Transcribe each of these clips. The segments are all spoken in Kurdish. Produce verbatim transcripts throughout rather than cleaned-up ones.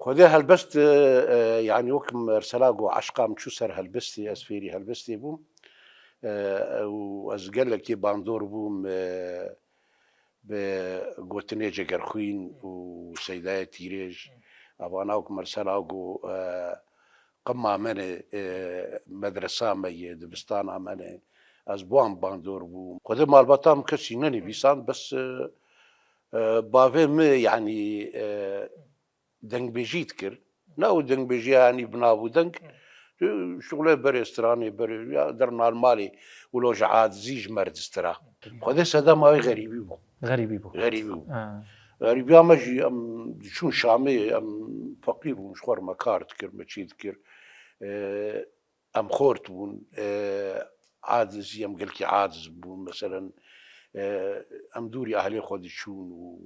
Xwedê helbest, e, e, yanî wek mesela ku eşqa min çû ser helbestê, ez fêrî helbestê bûm. E, û ez gelekî bandor bûm, e, bi gotinê Cegerxwîn û Seydayê Tîrêj. Evana wek mesela ku, e, qima me ne, e, medresa me ye, dibistana me ne. Ez bi wan bandor bûm. Xwedê malbata min kesî nenivîsand, bes, e, e, bavê min, yanî, e, dengbêjî dikir. Ne ew dengbêjiya, yanî bi nav û deng. Şixulê berê stranê berê, ya der nal malê, wilo ji acizî ji me re distira. Xwedê sedema wê xerîbî bû. Xerîbî bû. Xerîbî bû. Ha. Xerîbiya me jî, em diçûn Şamê, em feqîr bûn, ji xwe re me kar dikir, me çî dikir. E, em xort bûn, e, aciz, em gelkî aciz bûn, meselen, e, em dûrî ehlê xwe diçûn û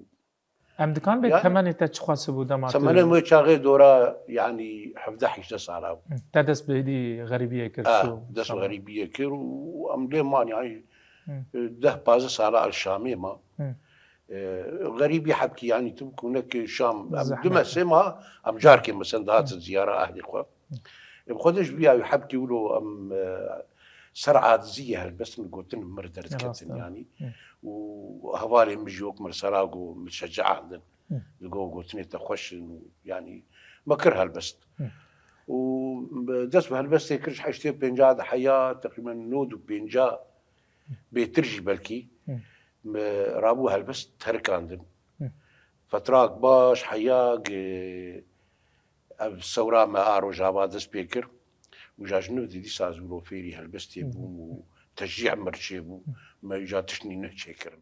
Em dikan bê Yani- temenê te çi xwesibû dema tu Temenê wê çaxê dora, yanî hevdeh hejdeh sala bû. Te dest bi êdî xerîbiyê kir, Ha, çû dest bi Şamê. Xerîbiyê kir û em lê man, yanî, Hı. deh pazdeh sala li Şamê ma. Hı. E, xerîbî hebkî, yanî tu bikûnek Şam, em Zehmet. Du me sê ma, em carkê mesela dihatin ziyara ehlê xwe. Em xwe de ji biya wî hebkî wilo em, e, ser acizî ye helbest min gotin mir derdiketin Rast e. Yanî. Hı. Û hevalê min jî wek mesela ku min şeca andin. Hı. Digo gotinê te xweş in û yanî me kir helbest. Hı. Û dest bi helbestê kir ji heştê û pênca de heya teqrîben nod û pênca bêtir jî belkî Hı. me rabû helbest terikandin. Hı. Fetrak baş heya ge-, ev sewra me a Rojava dest pê kir û ja ji nû de dîsa ez wilo fêrî helbestê Hı hı. bûm û teşcî mir çêbû, me ja tiştî nû çêkirin.